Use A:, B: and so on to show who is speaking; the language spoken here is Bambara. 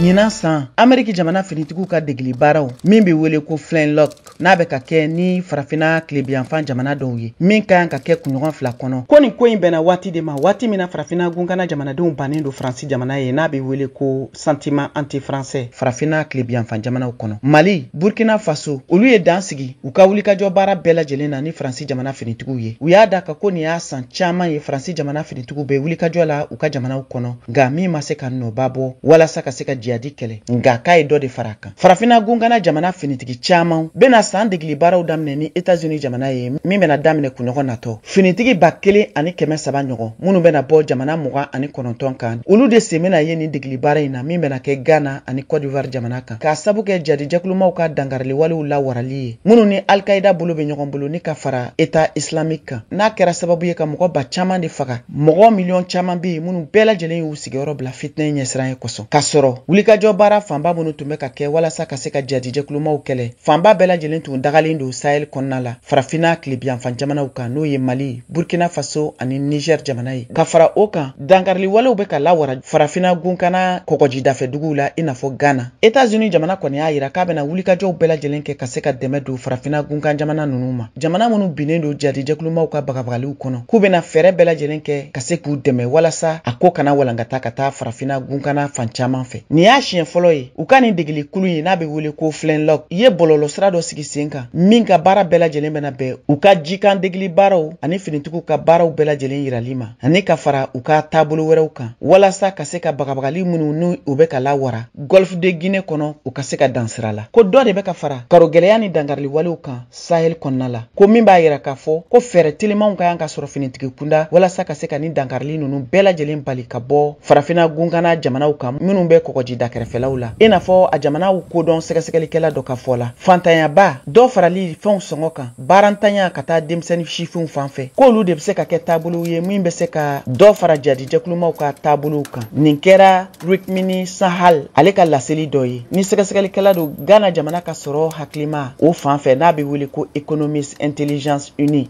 A: Ɲinan san, Ameriki jamana finitigiw ka degeli baaraw min bɛ wele ko Flintlock, n'a bɛ ka kɛ ni farafinna tilebiyanfan jamana dɔw ye, min ka kan ka kɛ kunɲɔgɔn 2 kɔnɔ, ko nin ko in bɛnna waati de ma, waati min na farafinna gunkana jamanadenw bannen don Faransi jamana ye, n'a bɛ wele ko sentiment anti-français farafinna tilebiyanfan jamanaw kɔnɔ. Mali, Burkina Faso, olu ye dan sigi u ka wulikajɔ baara bɛɛ lajɛlen na ni Faransi jamana finitigiw ye. U y'a da ka ko nin y'a san caman ye Faransi jamana finitigiw bɛ wulikajɔ la u ka jamanaw kɔnɔ, nka min ma se ka nɔba bɔ walasa ka se ka jihadi kɛlɛ, nka k'a ye dɔ de fara a kan. Farafinna gunkana jamana finitigi caman bɛna san degeli baaraw daminɛ ni États-Unis jamana ye, min bɛna daminɛ kunɲɔgɔn natɔ. Finitigi 1300 ɲɔgɔn minnu bɛna bɔ jamana 29 kan, olu de sen bɛna ye nin degeli baara in na, min bɛna kɛ Ghana ani Côte d'Ivoire jamana kan, k'a sabu kɛ jadijɛkulumaw ka dankarili walew lawarali ye, minnu ni Al-Qaïda bolo bɛ ɲɔgɔn bolo ni ka fara État islamique kan, n'a kɛra sababu ye ka mɔgɔ ba caman de faga. Mɔgɔ miliyɔn caman bɛ yen minnu bɛɛ lajɛlen y'u sigiyɔrɔ bila fitinɛ ɲɛsiran ye kosɔn, k'a sɔrɔ wulikajɔ baara fanba minnu tun bɛ ka kɛ walasa ka se ka jadijɛkulumaw kɛlɛ, fanba bɛɛ lajɛlen tun dagalen don Sahel kɔnɔna la, farafinna tilebiyanfan jamanaw kan, n'o ye Mali, Burkina Faso ani Niger jamana ye. Ka fara o kan, dankarili walew bɛ ka lawara farafinna gunkana kɔgɔjidafɛduguw la, i n'a fɔ Ghana. États-Unis jamana kɔni y'a yira k'a bɛna wulikajɔw bɛɛ lajɛlen kɛ ka se ka dɛmɛ don farafinna gunkan jamana ninnu ma, jamana minnu binnen don jadijɛkulumaw ka bagabagaliw kɔnɔ, k'u bɛna fɛɛrɛ bɛɛ lajɛlen kɛ ka se k'u dɛmɛ walasa a ko kana walankata ka taa farafinna gunkana fan caman fɛ. Nin y'a siɲɛ fɔlɔ ye u ka nin degeli kulu in, n'a bɛ wele ko Flintlock, ye bɔlɔlɔsira dɔ sigi sen kan min ka baara bɛɛ lajɛlen bɛna bɛn u ka jikan degeli baaraw ani finitigiw ka baaraw bɛɛ lajɛlen yirali ma, ani ka fara u ka taabolo wɛrɛw kan walasa ka se ka bagabagali minnu n'u u bɛ ka lawara Golfe de Guinée kɔnɔ, u ka se ka dan sira la. Ko dɔ de bɛ ka fara karogɛlɛya ni dankarili walew kan Sahel kɔnɔna la, ko min b'a yira k'a fɔ ko fɛɛrɛ telimanw ka kan ka sɔrɔ finitigi kunda walasa ka se ka nin dankarili ninnu bɛɛ lajɛlen bali ka bɔ farafinna gunkana jamanaw kan minnu bɛ kɔgɔji dakɛrɛfɛlaw la. I n'a fɔ a jamanaw kodɔn sɛgɛsɛgɛlikɛla dɔ ka fɔ la, fantanyaba, dɔ farali fɛnw sɔngɔ kan, baarantanya ka taa denmisɛnnin sifinw fan fɛ, k'olu de bɛ se ka kɛ taabolow ye min bɛ se ka dɔ fara jadijɛkulumaw ka taabolow kan. Nin kɛra Rukmini Sahal ale ka laseli dɔ ye, ni sɛgɛsɛgɛlikɛla don Ghana jamana ka sɔrɔ hakilima o fan fɛ, n'a bɛ wele ko Economist Intelligence Unit.